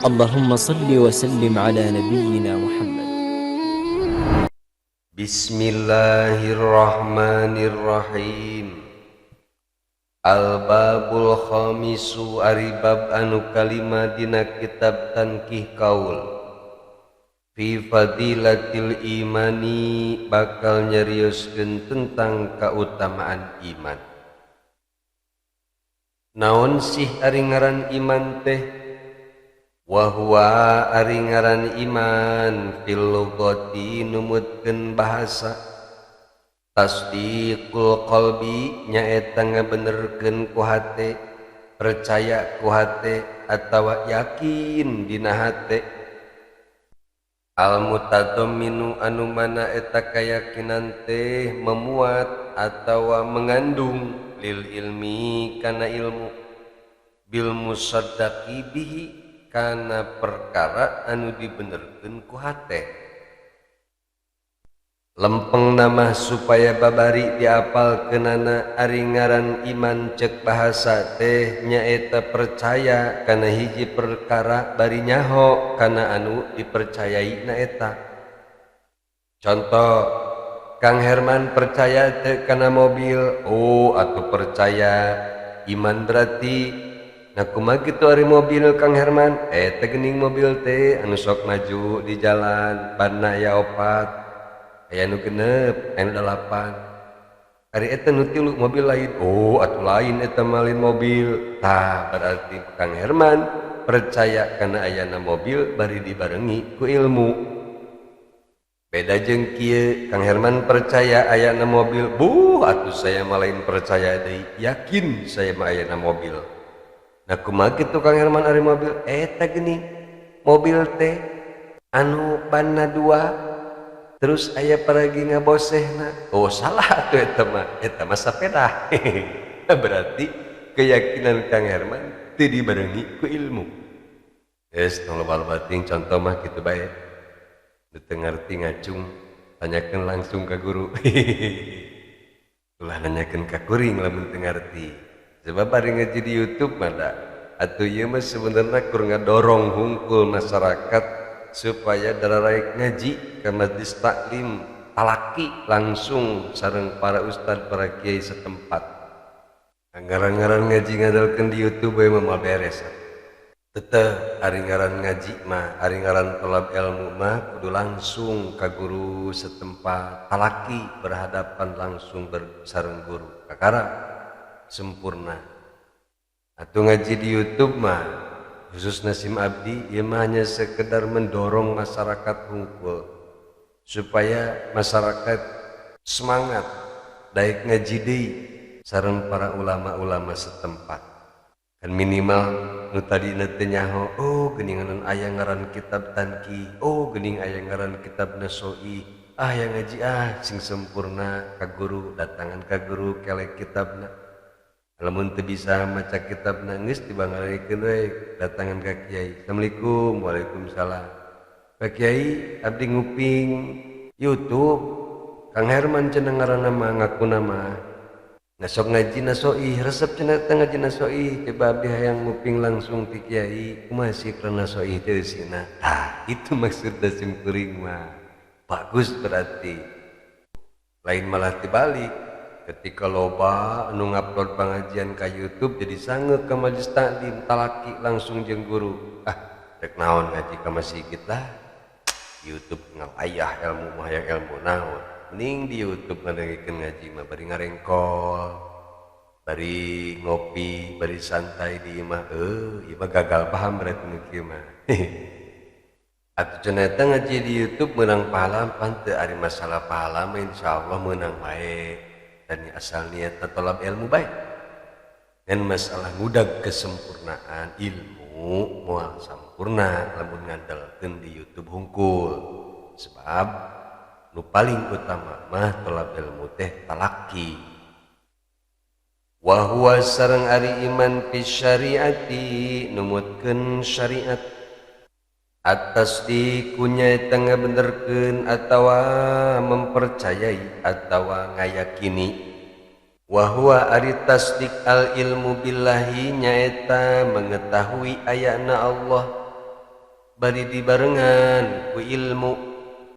اللهم صل وسلم على نبينا محمد. Bismillahirrahmanirrahim. Al-babul khamisu ari bab anu kalima dina kitab Tanqih Qaul. Fi fadilatil imani bakal nyarioskeun tentang kautamaan iman. Naon sih ari ngaran iman teh? Wa huwa ari ngaran iman fil lughati numutkeun bahasa. Tasdiqul qalbi nyaeta ngabenerkeun ku hate, percaya ku hate atawa yakin dina hate. Al mutadamminu anu mana eta kayakinan teh memuat atawa mengandung lil ilmi kana ilmu, bil musaddaqi bihi kana perkara anu dibenerkeun ku hate. Lempeng nama supaya babari diapalkeunana ari ngaran iman cek bahasa teh nyaeta percaya kana hiji perkara bari nyaho kana anu dipercayai na eta. Contoh, Kang Herman percaya teu kana mobil? Oh, atuh percaya. Iman berarti. Nah, kumaha kitu ari mobil Kang Herman? Teh geuning mobil teh anu sok maju di jalan, banna aya opat, aya nu genep, aya nu dalapan. Ari eta nu tilu mobil lain. Oh, atuh lain eta mah lain mobil. Tah, berarti Kang Herman percaya kana ayana mobil bari dibarengi ku ilmu. Beda jeung kieu, Kang Herman percaya ayana mobil. Buh, atuh saya mah lain percaya deui, yakin saya mah ayana mobil. Nah, kumaha kitu Kang Herman ari mobil? Eta geuning mobil teh anu banna dua terus aya paragi ngabosehna. Oh, salah atuh eta mah, eta mah sapeda. Berarti keyakinan Kang Herman teu dibarengi ku ilmu. Geus tong loba-loba teuing, contoh mah kitu bae. Nu teu ngarti ngacung tanyakeun langsung ka guru. Ulah nanyakeun ka kuring lamun teu ngarti. Sebab ari ngaji di YouTube mah da atuh ieu mah sebenarnya kur ngadorong hungkul masyarakat supaya dararaek ngaji ke majlis taklim talaki langsung sareng para ustad, para kiai setempat. Ngaran-ngaran ngaji ngadalkeun di YouTube we mah moal beres. Tetep ari ngaran ngaji mah, ari ngaran tolab ilmu mah kudu langsung ka guru setempat, talaki berhadapan langsung sareng guru. Kakara sempurna. Atau ngaji di YouTube mah khusus Nasim Abdi ieu mah hanya sekedar mendorong masyarakat hungkul supaya masyarakat semangat daek ngaji deui sareng para ulama-ulama setempat. Kan minimal nu tadina teu nyaho, oh geuningan aya ngaran kitab Tanqih, oh geuning aya ngaran kitab Nasoi, ah yang ngaji ah sing sempurna ka guru, datangan ka guru kelek kitabna. Lamun teu bisa maca kitabna geus dibangarekeun we datangan ka kiai. Assalamualaikum. Waalaikumsalam. Pak Kiai, abdi nguping YouTube Kang Herman cenah ngaranna mah, ngakuna mah ngasok ngaji Nasoi, resep cenah teh ngaji Nasoi, coba abdi hayang nguping langsung ti kiai, kumaha sih karena Nasoi teh eusina. Tah, itu maksudna sim kuring mah. Bagus berarti. Lain malah dibalik. Ketika loba anu ngupload pengajian ka YouTube jadi sange ke majelis taklim talaki langsung jeung guru. Ah, rek naon ngaji ka masjid lah. YouTube ngalayah ilmu mah hayang ilmu naon. Mending di YouTube ngadengikeun ngaji mah bari ngarengkol, bari ngopi, bari santai di imah. Ieu mah gagal paham berarti nu kieu mah. Atuh cenah eta ngaji di YouTube meunang pahala pan teu? Ari masalah pahala mah insyaallah meunang wae. Dan asal niat tolab ilmu baik. Dan masalah ngudag kesempurnaan ilmu moal sampurna lamun ngandalkeun di YouTube hungkul. Sebab nu paling utama mah tolab ilmu teh talaki. Wa huwa sareng ari iman fi syariati numutkeun syariat. Atas dikunya nyaeta ngabenerkeun atawa mempercayai atawa ngayakini. Wa huwa ari tasdik al ilmu billahi nyaeta mengetahui ayana Allah. bari dibarengan ku ilmu,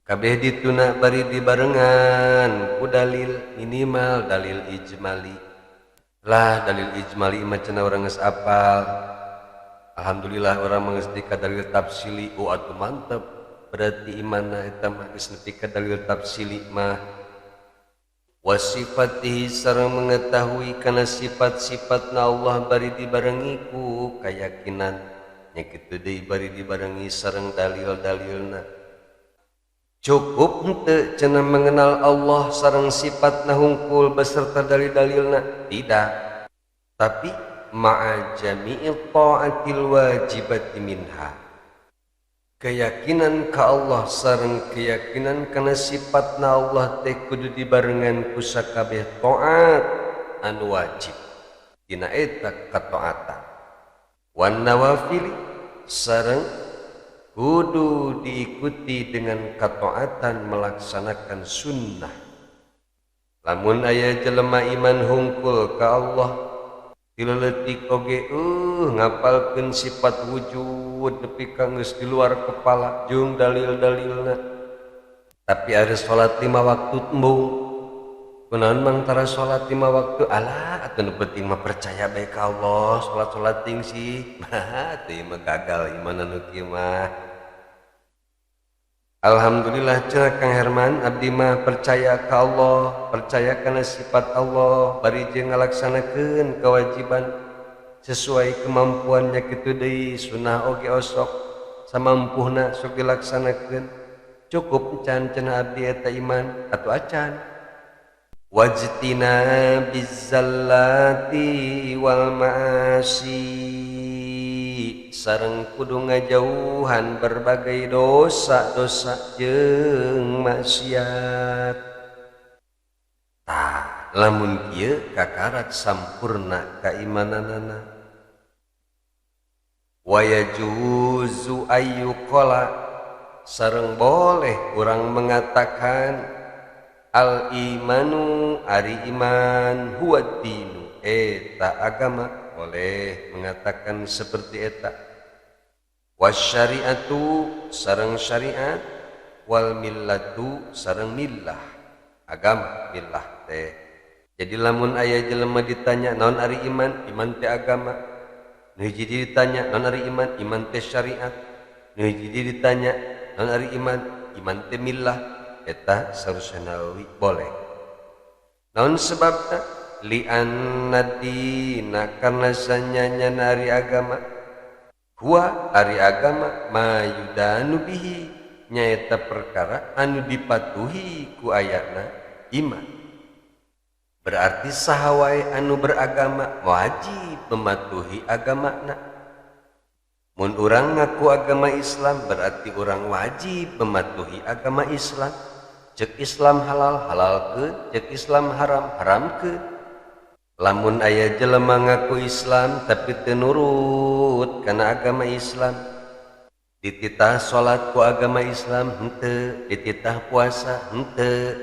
kabeh dituna bari dibarengan ku dalil, minimal dalil ijmali. Lah dalil ijmali mah cenah urang geus apal. Alhamdulillah urang mah geus dika dalil tafsili, oh atuh mantep. Berarti imanna eta mah geus nepi ka dalil tafsili mah. Wasifatihi sareng mengetahui kana sifat-sifatna Allah bari dibarengi ku kayakinan, nya kitu deui bari dibarengi sareng dalil-dalilna. Cukup henteu cenah mengenal Allah sareng sifatna hungkul beserta dalil-dalilna? Tidak. Tapi ma'a jami'i ta'atil wajibati minha, keyakinan ka Allah sareng keyakinan kana sifatna Allah teh kudu dibarengan ku sakabeh taat anu wajib dina eta kataatan. Wan nawafili sareng kudu diikuti dengan kataatan melaksanakan sunnah. Lamun aya jelema iman hungkul ka Allah dileutik oge ngapalkeun sifat wujud nepi ka geus di luar kepala jeung dalil-dalilna, tapi ari salat 5 waktu embung kunaon mang tara salat 5 waktu? Alah atuh nu penting mah percaya bae ka Allah, salat-salat ting sih. Mah teu mah gagal iman anu kieu mah. Alhamdulillah cenah Kang Herman, abdi mah percaya ka Allah, percaya kana sifat Allah, bari jeung ngalaksanakeun kewajiban sesuai kemampuannya kitu deui, sunah oge osok samampuhna sok dilaksanakeun. Cukup can cenah abdi eta iman atuh acan. Wajtina bizzallati wal ma'asi sareng kudu ngajauhan berbagai dosa-dosa jeung maksiat. Tah lamun kieu kakarak sampurna kaimananana. Wa yajuzu ayyuqala sareng boleh urang mengatakan al imanu ari iman huwa dinu eta agama, boleh mengatakan seperti eta. Wasyariatu sareng syariat, wal millatu sareng millah, agama millah teh. Jadi lamun aya jelema ditanya naon ari iman, iman teh agama. Nu hiji ditanya naon ari iman, iman teh syariat. Nu hiji ditanya naon ari iman, iman teh millah. Eta sarusana boleh. Naon sebabna? Li'anna dina karena sanyanya ari agama, huwa ari agama mayudanu bihi nyaeta perkara anu dipatuhi ku ayana iman. Berarti saha wae anu beragama wajib mematuhi agamana. Mun urang ngaku agama Islam berarti urang wajib mematuhi agama Islam. Cek Islam halal halalkeun, cek Islam haram haramkeun. Lamun aya jelema ngaku Islam tapi teu nurut kana agama Islam, dititah salat ku agama Islam henteu, dititah puasa henteu,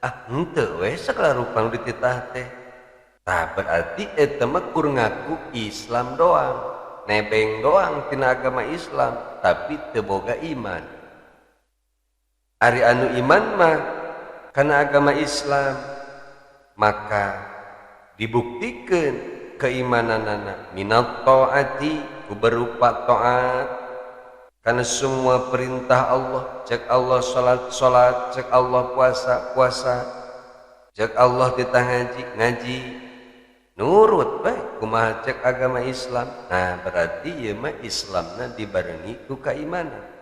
ah henteu we sagala rupa nu dititah teh. Tah berarti eta mah kur ngaku Islam doang, nebeng doang tina agama Islam tapi teu boga iman. Ari anu iman mah kana agama Islam maka dibuktikan keimananana minat taati ku berupa taat karena semua perintah Allah. Cek Allah salat salat, cek Allah puasa puasa, cek Allah titah ngaji ngaji, nurut bae kumaha cek agama Islam. Nah berarti ieu mah Islamna dibarengi ku keimanan.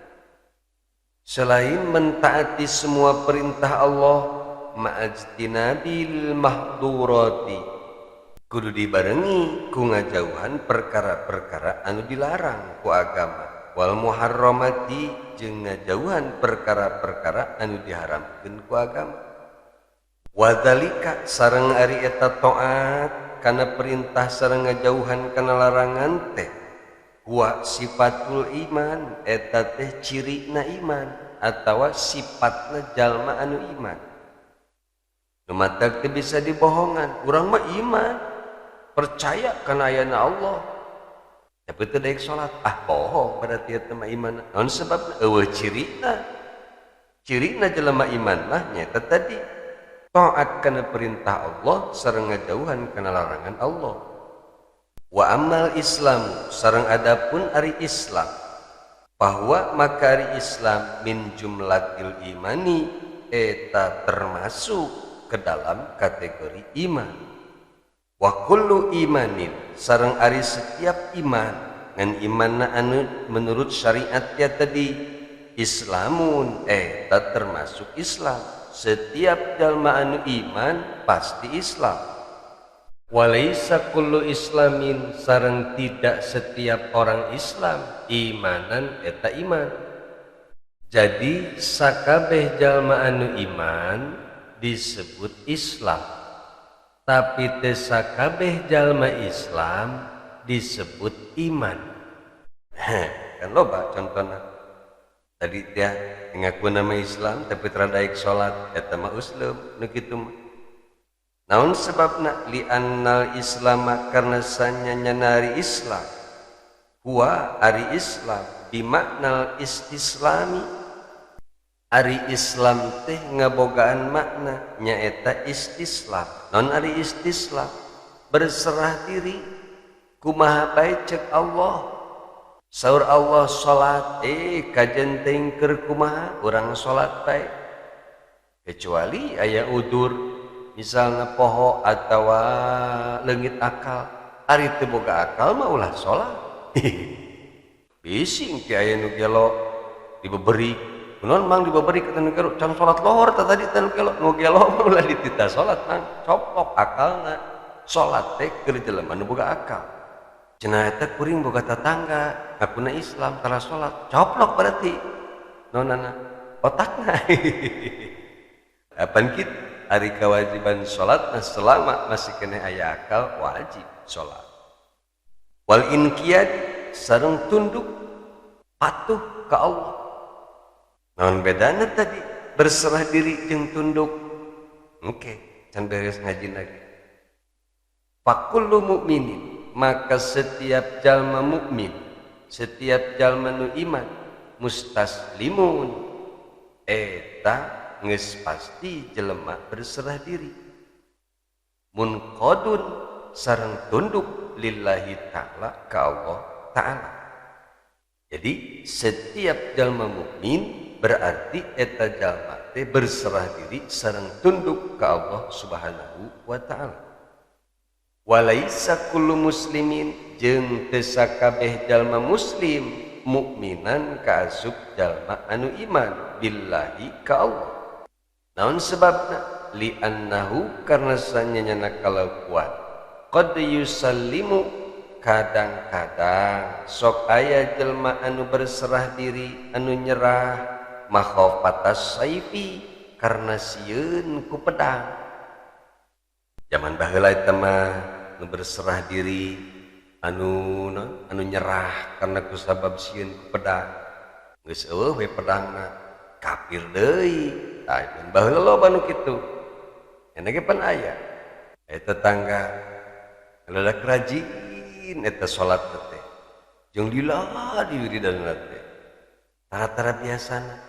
Selain mentaati semua perintah Allah, ma'ajtinabil mahdurati kudu dibarengi ku ngajauhan perkara-perkara anu dilarang ku agama, wal muharramati jeung ngajauhan perkara-perkara anu diharamkeun ku agama. Wadzalika sareng ari eta taat kana perintah sareng ngajauhan kana larangan teh huwa sifatul iman, eta teh cirina iman atawa sifatna jalma anu iman. Nu matak teu bisa dibohongan, urang mah iman, percaya kana ayana Allah. Tapi teu daek salat, ah bohong berarti eta mah iman. Naon sebabna? Eueuh cirina. Cirina jelema iman mah nyaeta tadi taat kana perintah Allah sareng ngajauhan kana larangan Allah. Wa amal Islam sareng adapun ari Islam bahwa maka ari Islam min jumlatil imani eta termasuk ke dalam kategori iman. Wa kullu imanin sareng ari setiap iman ngan imanna anu menurut syariat ya tadi Islamun eta termasuk Islam. Setiap jalma anu iman pasti Islam. Walaisa kullu islamin sareng tidak setiap orang Islam imanan eta iman. Jadi sakabeh jalma anu iman disebut Islam, tapi teu sakabeh jalma Islam disebut iman. Kan loba contohna. Tadi dia ngaku nama Islam tapi teu daek salat, eta mah usleum nu kitu mah. Naon sebabna? Li annal islama karena sanyanya ari Islam huwa ari Islam bimaknal istislami, ari Islam teh ngabogaan makna nyaeta istislam. Naon ari istislam? Berserah diri kumaha bae cek Allah. Saur Allah salat, kajen teuing keur kumaha urang salat bae, kecuali aya udur misalnya poho atawa leungit akal. Ari teu boga akal mah ulah salat. Bising ki aya nu gelo dibeberi, kunaon mang dibeberi ka nu gelo, can salat lohor tah tadi teh nu gelo, nu gelo mah ulah dititah salat mang, coplok akalna. Salat teh keur jelema nu boga akal. Cenah eta kuring boga tatangga ngakuna Islam tara salat, coplok berarti nonana otakna. Apan kitu ari kewajiban salat selama masih kena aya akal wajib salat. Wal inqiyad sareng tunduk patuh ka Allah. Naon bedana tadi berserah diri jeung tunduk? Oke, can beres ngaji lagi. Fakullu mukminin, maka setiap jalma mukmin, setiap jalma nu iman mustaslimun eta geus pasti jelema berserah diri, munqadun sareng tunduk lillahi ta'ala ka Allah ta'ala. Jadi setiap jalma mukmin berarti eta jalma teh berserah diri sareng tunduk ka Allah Subhanahu wa ta'ala. Walaisa kullu muslimin jeung teu sakabeh jalma muslim mukminan kaasup jalma anu iman billahi ka Allah. Naon sebabna? Li annahu karena sanyana kalakuan qad yusallimu kadang-kadang sok aya jelma anu berserah diri anu nyerah makhofatas saifi karena sieun ku pedang. Zaman baheula eta mah nu berserah diri anu anu nyerah karena kusabab sieun ku pedang, geus eueuh we pedangna kafir deui. Tah baheula loba nu kitu. Enya ge pan aya eta tetangga lelak rajin eta salat teh jeung lila di wiridanna teh tara-tara biasana.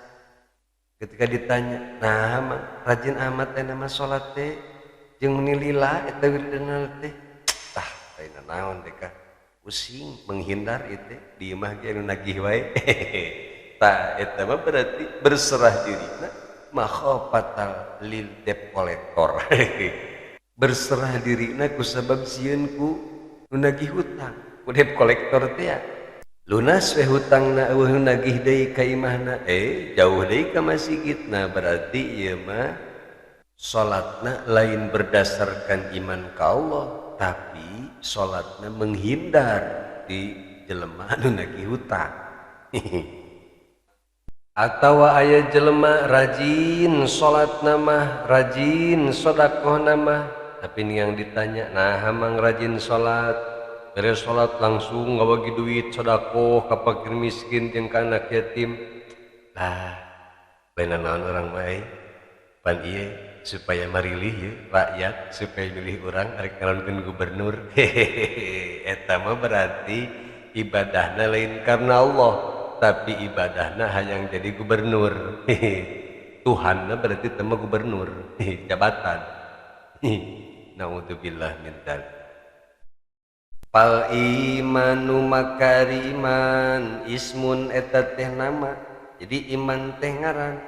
Ketika ditanya, nah mah rajin amat teh nama salat teh jeung meni lila eta wiridanna teh, tah lain naon teh ka pusing menghindar itu di imah ge anu nagih wae. Tah eta mah berarti berserah dirina makhofatal lil debt collector. Berserah dirina ku sabab sieun ku nu nagih hutang, ku debt collector teh ya. Lunas we hutangna eueuh nu nagih deui ka imahna, jauh deui ka masigitna. Berarti ieu mah salatna lain berdasarkan iman ka Allah, tapi salatna menghindar di jelema anu nagih hutang. Atawa aya jelema rajin salatna mah, rajin sedekahna mah, tapi yang ditanya, nah mang rajin salat, beres salat langsung ngabagi duit sedekah ka fakir miskin jeung ka anak yatim. Lah, lain naon urang mah pan ieu supaya marilih ye rakyat supaya milih urang arek nyalonkeun gubernur. Hehehe, eta mah berarti ibadahna lain karena Allah, tapi ibadahna hayang jadi gubernur. Tuhanna berarti teu gubernur, jabatan. Naudzubillah min dzalik. Fal imanu makariman ismun eta teh nama. Jadi iman teh ngaran.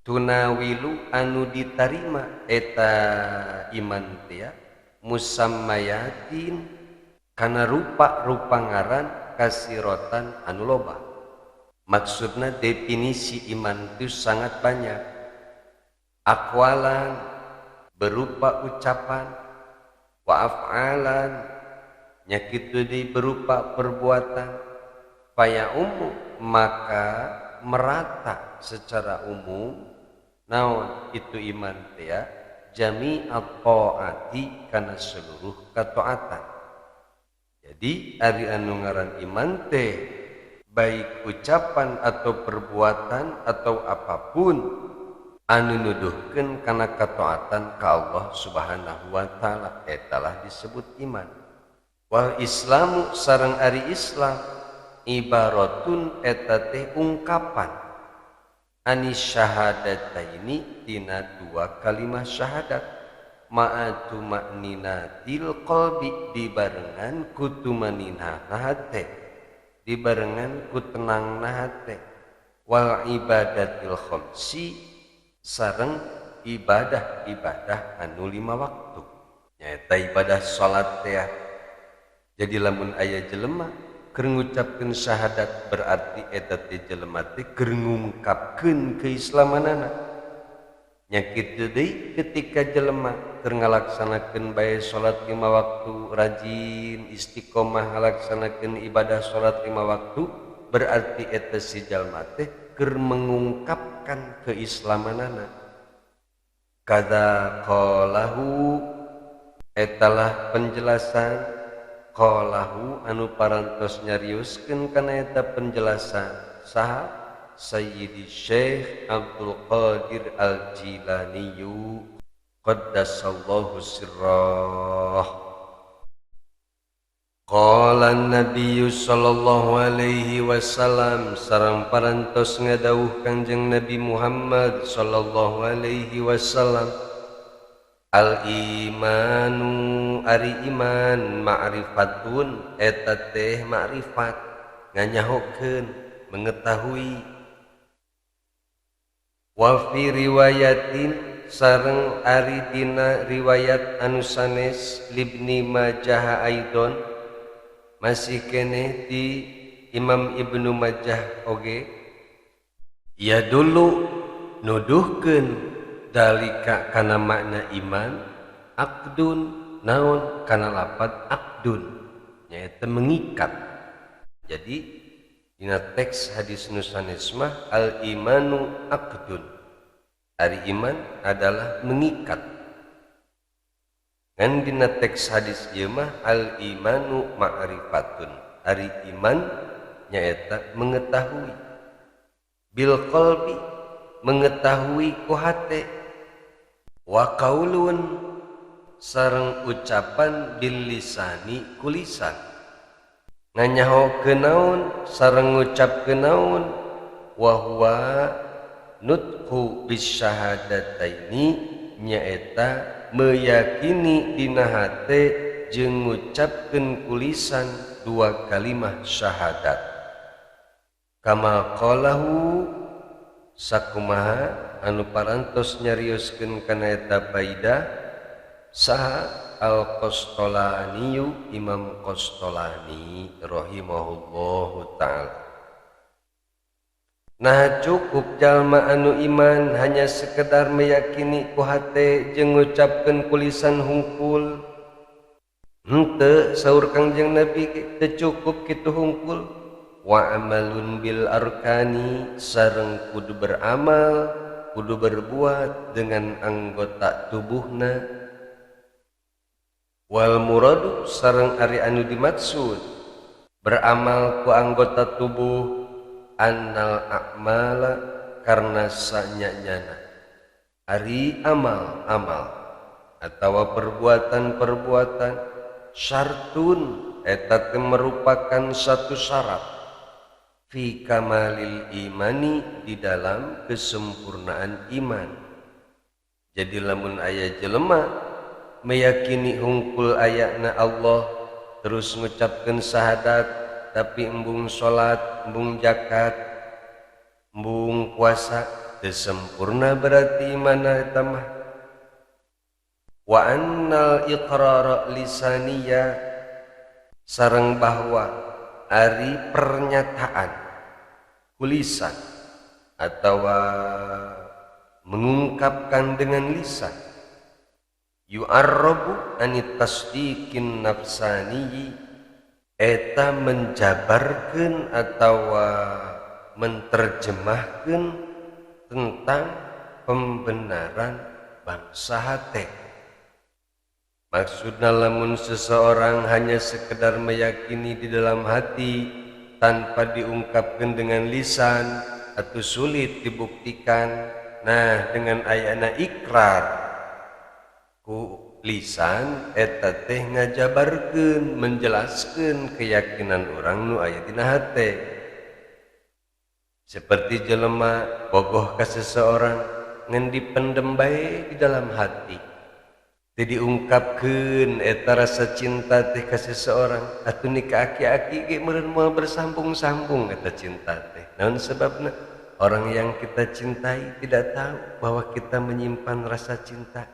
Tunawilu anu ditarima eta iman teh ya musammayatin kana rupa-rupa ngaran kasirotan anu loba. Maksudna definisi iman itu sangat banyak. Aqwalan berupa ucapan, wa af'alan nya kitu deui berupa perbuatan. Faya umum maka merata secara umum naon itu iman teh ya jami'at taati kana seluruh ketaatan. Jadi ari anu ngaran iman teh baik ucapan atau perbuatan atau apapun anu nuduhkeun kana ketaatan ka Allah Subhanahu wa taala, etalah disebut iman. Wal islamu sareng ari Islam ibaratun eta teh ungkapan anis syahadataini tina dua kalimah syahadat ma'atu ma'ninatil qalbi dibarengan kutumanina hate, dibarengan ku tenangna hate, wal ibadatil khamsi sareng ibadah-ibadah anu lima waktu nyaeta ibadah salat teh. Jadi lamun aya jelema keur ngucapkeun syahadat berarti eta teh jelema teh keur ngungkapkeun keislamanana. Nya kitu deui ketika jelema keur ngalaksanakeun bae salat lima waktu rajin istiqomah ngalaksanakeun ibadah salat lima waktu berarti eta si jalma teh keur mengungkapkan keislamanana. Kadza qalahu etalah penjelasan qalahu anu parantos nyarioskeun kana eta penjelasan saha Sayyidi Syekh Abdul Qadir Al-Jilani qaddasallahu sirrah. Qala Nabi sallallahu alaihi wasallam sareng parantos ngadawuh Kanjeng Nabi Muhammad sallallahu alaihi wasallam, al imanu ari iman ma'rifatun eta teh ma'rifat nganyahokeun mengetahui. Wa fi riwayatin sareng ari dina riwayat anu sanes Ibni Majah aidon masih keneh di Imam Ibnu Majah oge ya dulu nuduhkeun dalika kana makna iman akdun naon kana lapad akdun nyaeta mengikat. Jadi dina teks hadis nu sanes mah al imanu akdun, ari iman adalah mengikat. Ngan dina teks hadis ieu mah al imanu ma'rifatun, ari iman nyaeta mengetahui, bil qalbi mengetahui ku hate, wa qaulun sareng ucapan bil lisani ku lisan, nganyaho kenaun sareng ngucap kenaun, wa huwa nutqu bisyahadataini nyaeta meyakini dina hate jeung ngucapkeun ku lisan dua kalimah syahadat. Kama qalahu sakumaha anu parantos nyarioskeun kana eta faidah saha Al-Qastolaniyu Imam Qastolani rahimahullahu ta'ala. Nah cukup jalma anu iman hanya sekedar meyakini ku hate jeung ngucapkeun ku lisan hungkul. Henteu saur Kangjeng Nabi teu cukup kitu hungkul. Wa amalun bil arkani sareng kudu beramal, kudu berbuat dengan anggota tubuhna. Wal muradu sareng ari anu dimaksud beramal ku anggota tubuh annal a'mala karena sanyanyana ari amal-amal atawa perbuatan-perbuatan syartun eta teh merupakan satu syarat fi kamalil imani di dalam kesempurnaan iman. Jadi lamun aya jelema meyakini hungkul ayana Allah terus ngucapkeun syahadat tapi embung salat, embung zakat, embung puasa, teu sempurna berarti imana eta mah. Wa annal iqrara lisaniya sareng bahwa ari pernyataan kulisan atau mengungkapkan dengan lisan yu'arrabu anit tasdiqin nafsani eta menjabarkeun atau menterjemahkeun tentang pembenaran bangsa hate. Maksudna lamun seseorang hanya sekedar meyakini di dalam hati tanpa diungkapkan dengan lisan atau sulit dibuktikan. Nah, dengan ayana ikrar ku lisan eta teh ngajabarkeun, menjelaskeun keyakinan orang nu aya dina hate. Seperti jelema bogoh ka seseorang ngan dipendem bae di dalam hati. Teu diungkapkeun eta rasa cinta teh ka seseorang atuh ni ka aki-aki ge meureun moal bersambung-sambung eta cinta teh. Naon sebabna? Orang yang kita cintai tidak tahu bahwa kita menyimpan rasa cinta.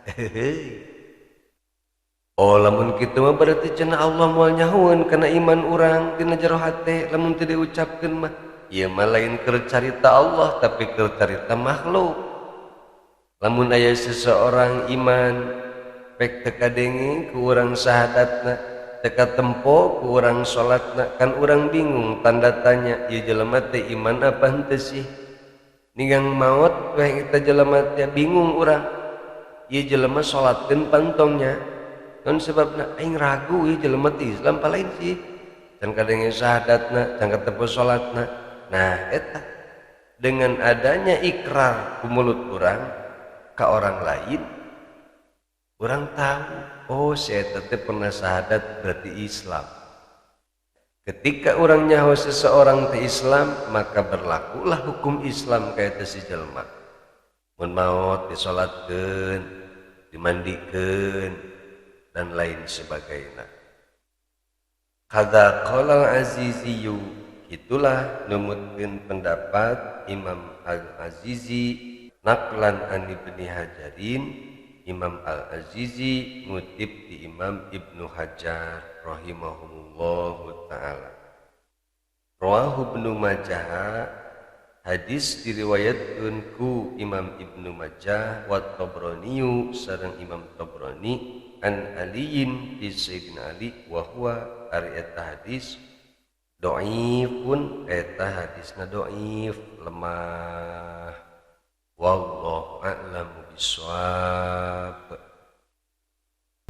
Oh, lamun kitu mah berarti cenah Allah moal nyahoeun kana iman urang dina jero hate lamun teu diucapkeun mah. Ieu mah lain keur carita Allah tapi keur carita makhluk. Lamun aya seseorang iman pek teu kadenge ku urang syahadatna, teu katempo ku urang salatna, kan urang bingung tanda tanya ieu jelema teh iman apa henteu sih? Ninggang maot weh eta jelema teh bingung urang. Ieu jelema salatkeun pantongnya. Naon sebabna aing ragu ieu jelema teh Islam pa lain sih? Can kadenge syahadatna, can katempo salatna. Nah, eta dengan adanya ikrar ku mulut urang ka orang lain, orang tahu, oh si eta teh pernah syahadat berarti Islam. Ketika orang nyaho seseorang teh Islam, maka berlakulah hukum Islam ka eta si jelema. Mun maot disolatkeun, dimandikeun dan lain sebagainya. Kadza qala al-Azizi, itulah numutkeun pendapat Imam Al-Azizi naqlan an Ibni Hajarin. Imam Al-Azizi ngutip di Imam Ibnu Hajar rahimahumullahu ta'ala. Rawahu Ibnu Majah, hadis diriwayatkeun ku Imam Ibnu Majah wa Tabraniyu sareng Imam Tabrani an Aliyin bi Sayyidina Ali wa huwa ari eta hadis dhaifun, eta hadisna dhaif, lemah. Wallahu a'lamu bissawab.